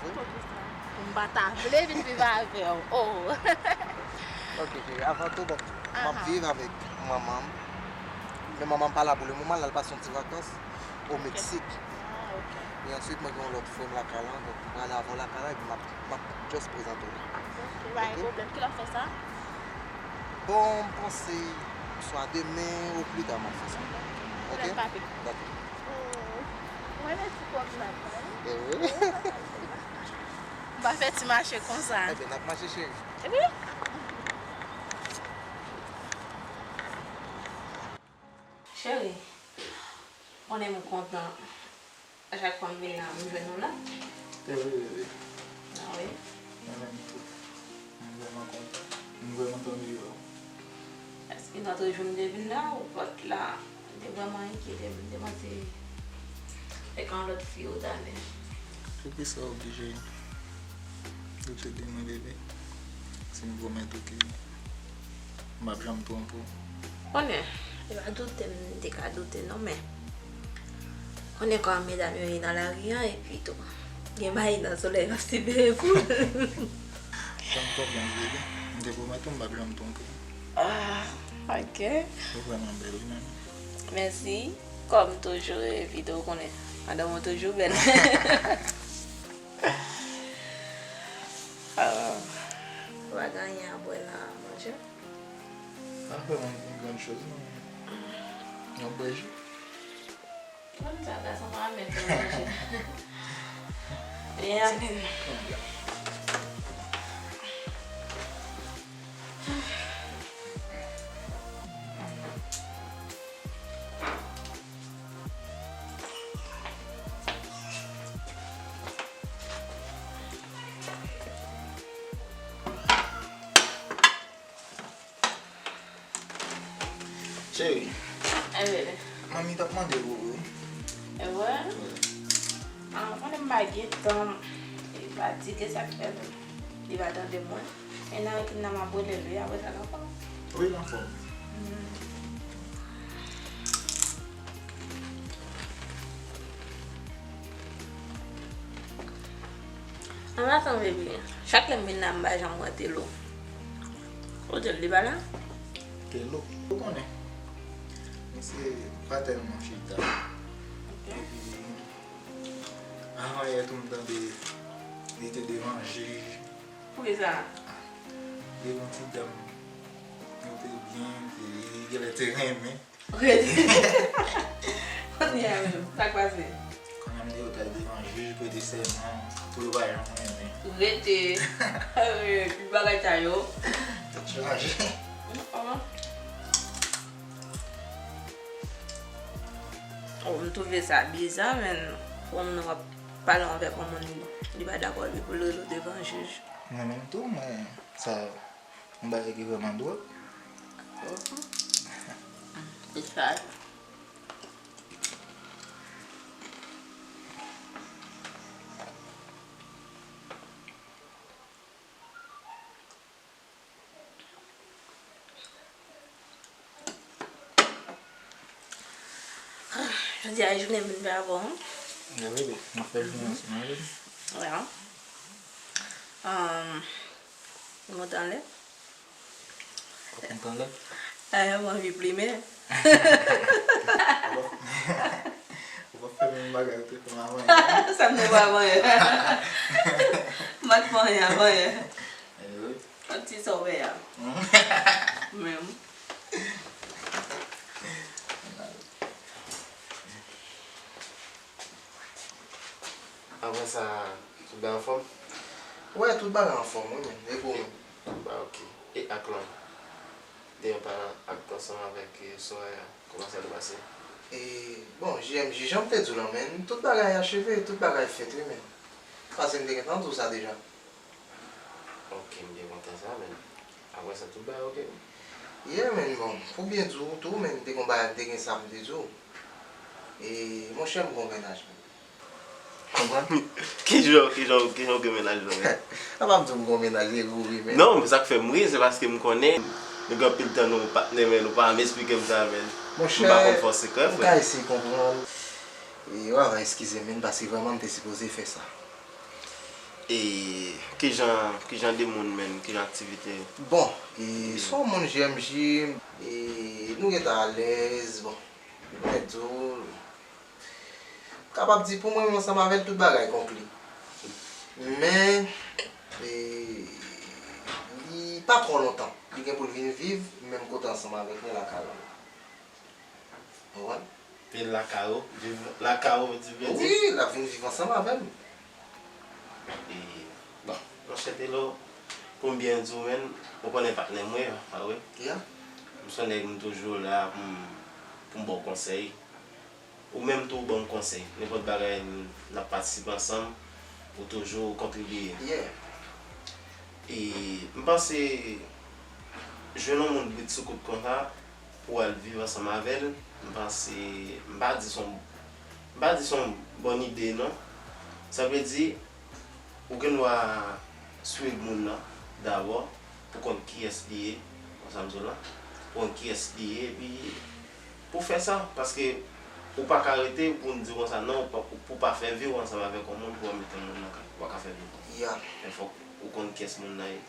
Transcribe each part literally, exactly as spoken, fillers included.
Poukisa? Pou m pa ta vle vin viv avè w. Oh. Ok, cheri, avan tou, bon, m ap viv avèk manman m. Men manman m pa la pou le moman, l al pase yon ti vakans o Meksik. Ah, ok. E answit, mwen gen yon lòt frè m lakay la, donk m prale avè w lakay la, epi m ap, m ap just prezante w li. Ok, pa gen pwoblèm. Kilè w ap fè sa? Bon, m panse swa demen ou pli ta m ap fè sa. Ok? Lè papi. Dakò. Oh, mwen mèsi pou òdinatè. Eh wi. M pa fè ti mache konsa. Ebyen, n ap mache, cheri. Epi? Cheri, konnen m kontan. A chak fwa m vin la, m jwenn ou la. Te vre, bebe. Ah wi. Mwen menm tou. M vrèman kontan. M vrèman tonbe yo. Paske lòt jou m te vin la, ou pa t la. M te vrèman enkyete m. M te panse se yon lòt fi ou t ale. Poukisa w oblije doute de mwen, bebe? Si m pwomèt ou ke m p ap janm twonpe w. Konnen, se pa doute m te ka doute non, men konnen kòman medam yo ye nan lari an, epi tou, gen mayi nan solèy k ap siveye poul. Janm konfyans, bebe. M te pwomèt ou m p ap janm twonpe w. Ah, ok. Ou vrèman bèl, wi, menm. Mèsi. Kòm toujou, epi tou, ou konnen, madanm ou toujou bèl. Ah. Ou pa gen anyen a bwè la, manje? Pa vrèman yon grann choz, non. Yon bwè ji. Konn sa, gason pa renmen fè manje. Li renmen. Cheri. Eh, bebe. Manmi t ap mande pou ou, wi. E vre? Wi. Ah, konnen m pa gen tan. Li fatige, sa k fè tou. Li pa tande mwen. E nan rekin nan m ap rele l, wi, apre sa l anfòm. Wi, l anfòm. Hmm. Ann atann, bebe. Chak lè m vin la, m pa janm wè Telo. Kote l, li pa la? Telo? Ou konnen. Misye pa tèlman chita. Ok. Epi, avan yè tou, m tande li te devan jij. Poukisa? Li gen yon ti dam, yo te byen, li genlè te renmen. Rete. Kounye a menm, sa k pase? Kounye a m di yo t al devan jij, prete sèman, pou yo pa janm renmen. Rete. Bagay sa yo. Tèt chaje. Oh. Oh, m twouve sa biza, men. Pou yon moun w ap pale avèk yon moun, li pa dakò, li pou l rele w devan jij. Mwen menm tou, mwen, sa yon bagay ki vrèman dwòl. Mhm. Se sa. Jodi a, jounen vin pa bon. Wi, wi, nou fè jounen ansanm, wi. Wi. Ahn, ou monte anlè? Ou monte anlè? Eh, mwen anvi plimen. Ou pa fè menm bagay ou te fè m avan yè. Sa m te fè avan yè? M pa t fè anyen avan yè. Anyway. Ak ti sa w fè a. Menm. Apre sa, tout bagay anfòm? Wè, tout bagay anfòm, wi, men. E pou ou menm? Tout bagay ok. E ak lòm? Demen pa ak ansanm avèk, eh, Soraya. Kòman sa te pase? E, bon, J M J, jan m te di w lan, men, tout bagay acheve, tout bagay fèt, wi, men. Paske m te gentan di w sa deja. Ok, m byen kontan sa, men. Apre sa, tout bagay ok, wi. Yeah, men, bon, pou byen di w tou, men, m te gon bagay, m te gen sa m te di w. E, monchè, m gon mennaj, men. Konprann? Kijan, kijan, kijan w gen mennaj, non, men? A pa m di w m gon mennaj, li ri, men. Non, men sa k fè m ri, se paske m konnen nou gen anpil tan nou patnè, men nou pa janm esplike m sa, men. Monchè, m pa konn fè w sekrè, frè. Ou ka eseye konprann. E, w ap eskize m, men, paske vrèman m te sipoze fè sa. E kijan, kijan de moun menm, kijan aktivite? Bon, e se yon moun J M J, e nou gentan alèz, bon, mwen di w, kapab di pou mwen menm ansanm avè l tout bagay konkli. Men, e, li pa twò lontan. Li gen pou l vin viv menm kote ansanm avèk mwen lakay la. Ou konprann? Vin lakay ou, viv lakay ou, ti vle di? Wi, l ap vin viv ansanm avè m. E, bon, monchè Telo, pou m byen di w, menn, ou konnen patnè m wi, pa vre? Yeah. M se yon nèg, m toujou la pou m, pou m ba w konsèy. Ou menm tou, ou ban m konsèy. Nenpòt bagay, n ap patisipe ansanm, ou toujou kontribye. Yeah. E m panse, jwenn yon moun brit sou kout konsa, pou w al viv ansanm avè l, m panse, m pa di se yon, m pa di se yon bòn ide, non. Sa vle di, ou gen dwa swiv moun nan dabò, pou konn kiyès li ye, konn sa m di w la, pou konn kiyès li ye, epi pou fè sa, paske ou pa ka rete pou n di w konsa, non, ou pa, pou pa fè vi w ansanm avèk yon moun, pou w mete moun nan kay, ou pa ka fè vi konsa. Yeah. Men fòk ou konn kiyès moun nan ye.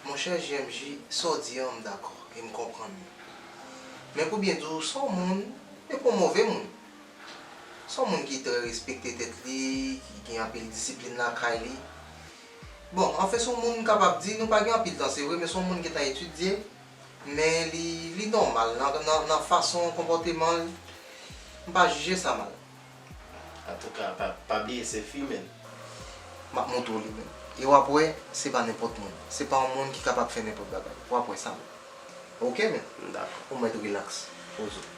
Monchè J M J, sa w di an, m dakò, e m konprann ou. Men pou byen di w, se yon moun, e pa yon move moun. Se yon moun ki trè respekte tèt li, ki gen anpil disiplin lakay li. Bon, anfen, se yon moun, m kapab di, nou pa gen anpil tan, se vre, men se yon moun ki gentan etidye, men li, li nòmal nan, nan, nan fason konpòteman l. M pa jije sa mal. Antouka, pa, pa bliye se fi, menn. M ap montre w li menm. E w ap wè, se pa nenpòt moun. Se pa yon moun ki kapab fè nenpòt bagay. W ap wè sa menm. Oke, menn? Dakò. Ou mèt rilaks. Poze w.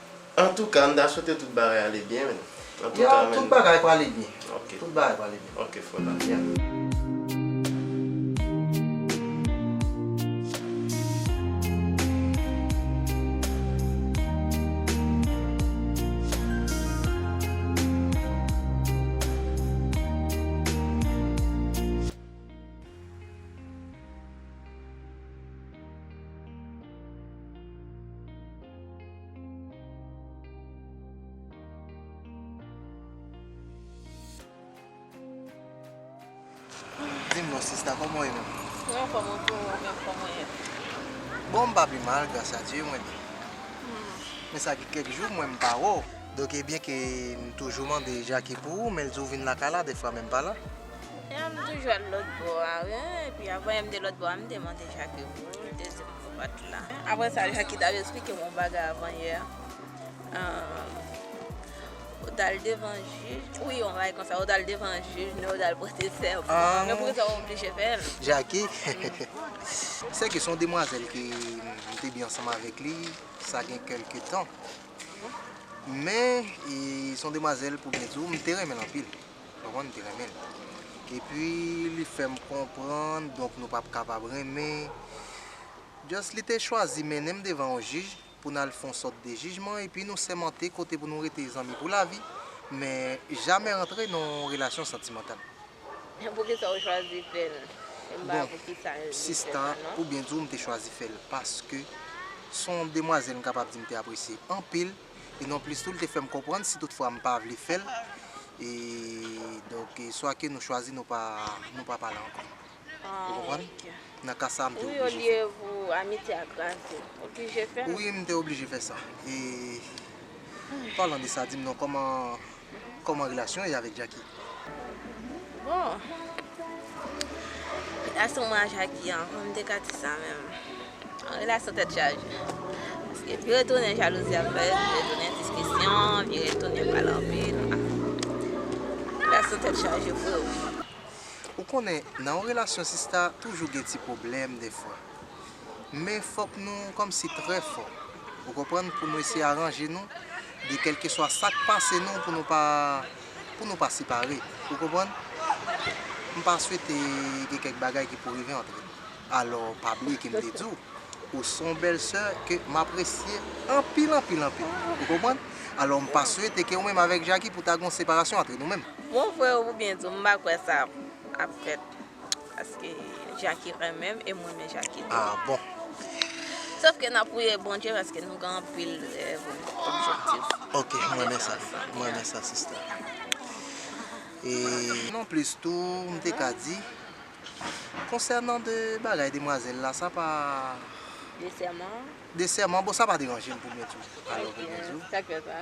Antouka, m ta swete tout bagay ale byen, menn. Antouka, yeah, tout bagay prale byen. Ok. Tout bagay prale byen. Ok, frè pa. Yeah. Di m non, sista, kòman w ye menm? Mwen anfòm, ou menm, kòman w ye? Bon, m pa pi mal, gras a Dye, mwen. Hmm. Men sa gen kèk jou, mwen, m pa wè w. Donk, e byen ke m toujou mande Jackie pou ou, men l di w vin lakay la, dèfwa menm pa la. Ya, m toujou al lòt bò a, wi. Epi avan yè m te lòt bò a, m te mande Jackie pou ou, l te di m ou pa t la. Apre sa, Jackie t ap esplike m yon bagay avan yè. Ah, ou t al devan jij. Wi, yon bagay konsa, ou t al devan jij, men ou t al pote sèman. Ah. Men poukisa w oblije fè l? Jackie, se ke se yon demwazèl ke m te byen ansanm avèk li, sa gen kèlke tan. Men, e, se yon demwazèl, pou byen di w, m te renmen l anpil. Ou konprann, m te renmen l. Epi, li fè m konprann, donk, nou p ap kapab renmen. Just, li te chwazi mennen m devan yon jij pou n al fè yon sòt de jijman, epi nou sèmante kote pou nou rete zanmi pou lavi, men jamè rantre nan yon relasyon santimantal. Poukisa w chwazi fè l? M pa... Bon, poukisa m fè sista, sa, non? Pou byen di w, m te chwazi fè l paske se yon demwazèl m kapab di m te apresye anpil, e nonplis tou, li te fè m konprann si toutfwa m pa vle fè l, e donk, e swa ke nou chwazi nou pa, nou pa pale ankò. Ah, ou konprann? Ok. Nan ka sa a, m te oblije fè. Wi, olye pou amitye a kraze, oblije fè l. Wi, m te oblije fè sa. E, palan de sa, di m non, kòman, kòman relasyon w ye avèk Jackie? Bon, relasyon mwen ak Jackie an, kòman m te ka di sa menm? Yon relasyon tèt chaje. Paske vire tounen jalouzi ap fèt, vire tounen diskisyon, vire tounen pale anpil. Ah. Relasyon tèt chaje vre wi. Ou konnen, nan yon relasyon, sista, toujou gen ti pwoblèm dèfwa. Men fòk nou kòmsi trè fò. Ou konprann? Pou nou eseye aranje nou de kèlkeswa sa k pase nou, pou nou pa, pou nou pa separe. Ou konprann? M pa swete gen kèk bagay ki pou rive antre nou. Alò, pa bliye ke m te di w, ou se yon bèlsè ke m apresye anpil, anpil, anpil. Ou konprann? Alò, m pa swete ke ou menm avèk Jackie pou ta gen yon separasyon antre nou menm. Bon, frè, ou byen di w, m pa kwè sa ap fèt. Paske Jackie renmen m e m renmen Jackie tou. Ah, bon. Sòf ke n ap priye Bondye paske nou gen anpil rèv, objektif. Ok, m renmen sa. M renmen sa, sista. E non plis tou, m te ka di, konsènan de bagay demwazèl la, sa pa... De sèman? De sèman, bon, sa pa deranje m pou m di w. Alò, pou m di w. Sa k fè sa?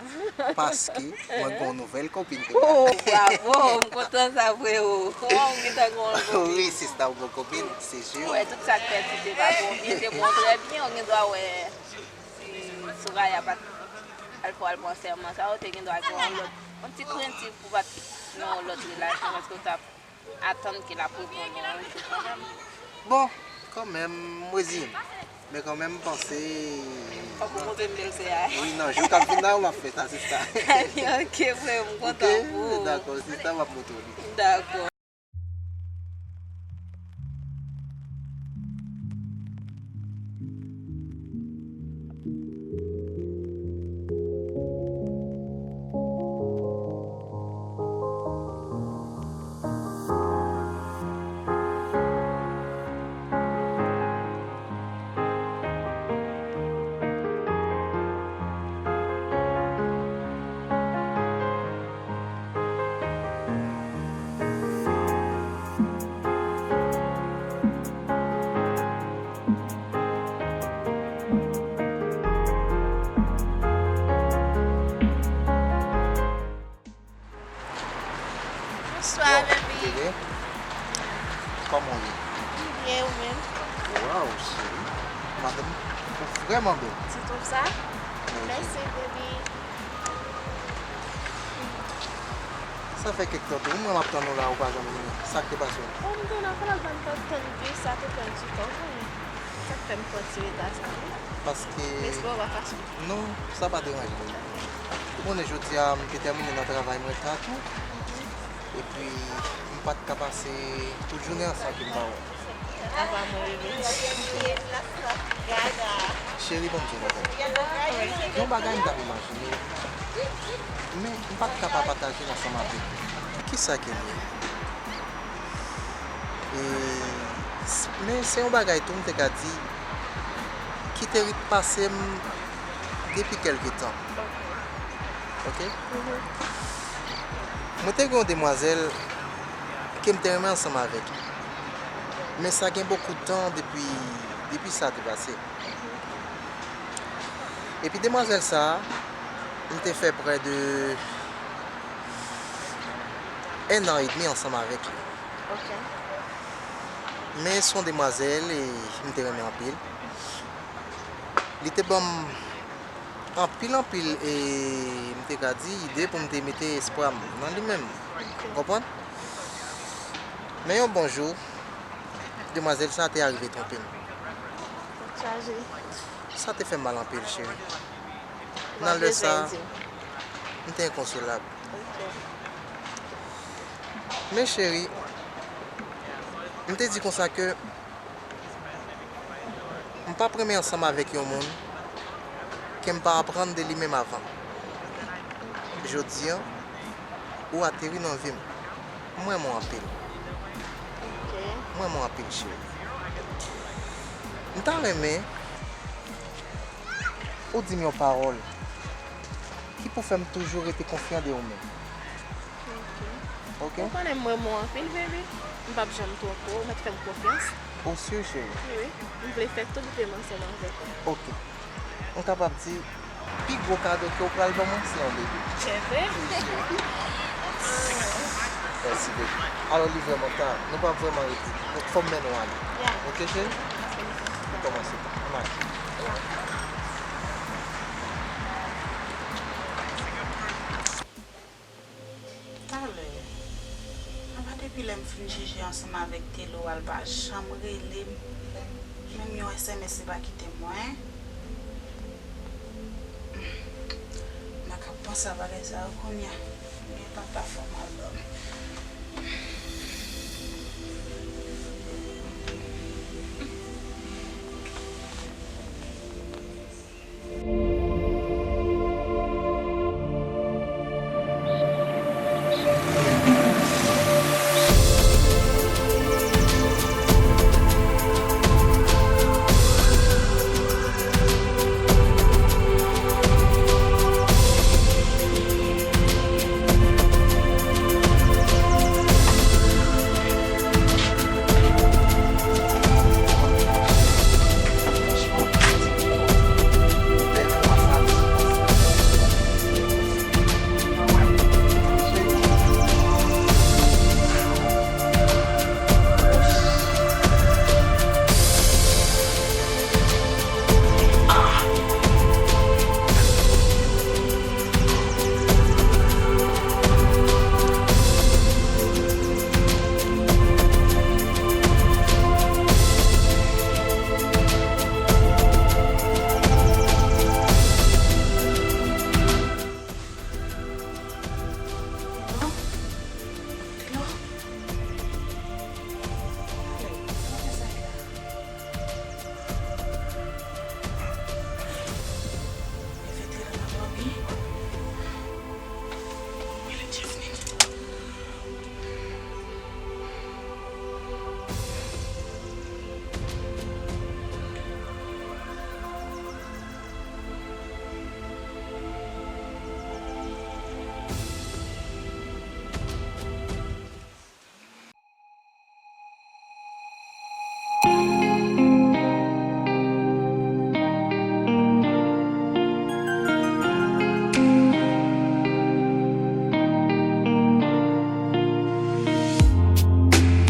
Paske mwen gen yon nouvèl kopin kounye a. Oh, bravo, m kontan sa, freo. Oh, m gentan gen yon kopin. Wi, sista, ou gen yon kopin, se si. Wè, tout sa k fèt, si se pa bon, byen, se bon, trè byen, ou gen dwa wè, si Soraya pa t al fè, al pran sèman sa, ou te gen dwa gen yon lòt, yon ti krentif pou pa t gen yon lòt relasyon, paske w t ap atann ke l ap reponn ou yon jou kanmenm. Bon, kanmenm, m reziye m. Men kanmenm, m panse... Fòk ou montre m bèlsè a. Wi, nan jou k ap vin la, w ap fè sa, sista. Ebyen, ok, frè, m kontan pou ou. Ok, dakò, sista, m ap montre w li. Dakò. Bonswa, baby. Kòman w ye? M byen, ou menm? Waw, cheri. Madanm, ou vrèman bèl. Tu trouves ça? Mèsi, baby. Sa fè kèk tan tou, mwen m ap tann ou la, ou pa janm vini. Sa k te pase w? Bon, m te nan fè la, m t ap tann bis, sa te pran ditan pou mwen. Sa k fè m pran ti reta sa, wi. Paske... M espere w pa fache. Non, sa pa deranje m. Ou konnen jodi a, m te tèmine nan travay mwen ta tou. Epi, m pa t ka pase tout jounen an san ke m pa wè w. Apa mwen rele. Cheri, ban m di w yon bagay. Yon bagay m t ap imajine, men m pa t ka pa pataje l ansanm avèk ou. Kisa ke l ye? E, s-, men se yon bagay tou m te ka di ki te ret pase m depi kèlke tan. Ok? Mwen te gen yon demwazèl ke m te renmen ansanm avèk li. Men sa gen bokou tan depi, depi sa te pase. Epi demwazèl sa a, m te fè prè de ennan edmi ansanm avèk li. Ok. Men se yon demwazèl e m te renmen anpil. Li te ban m anpil, anpil, e m te ka di, ide pou m te mete espwa m nan li menm. Ou konprann? Men yon bon jou, demwazèl sa te arive twonpe m. Tèt chaje. Sa te fè m mal anpil, cheri. Nan lè sa, m te enkonsolab. Ok. Men cheri, m te di konsa ke m p ap renmen ansanm avèk yon moun ke m pa aprann de li menm avan. Jodi a, ou ateri nan vi m. M renmen w anpil. Ok. M renmen w anpil, cheri. M ta renmen ou di m yon pawòl ki pou fè m toujou rete konfyan de ou menm. Ok. Ok? Ou konnen m renmen w anpil, baby. M p ap janm twonpe w, ou mèt fè m konfyans. Ou si, cheri? Wi, m vle fè tout dèmen ansanm avèk ou. Ok. M kapab di, pi gwo kado ke w pral ban mwen, se yon bebe. Se vre? Wi, cheri. Mèsi, bebe. Alò, li vrèman ta, nou p ap vrèman rete. Donk, fò m mennen w ale. Ya. Ok, cheri? N kòmanse. Ann ale. Talè, apa depi lè m fin jije ansanm avèk Telo a, l pa janm rele m, menm yon S M S li pa kite m wè. M pa ka panse a bagay sa yo kounye a. M gentan ta fè mal dòmi.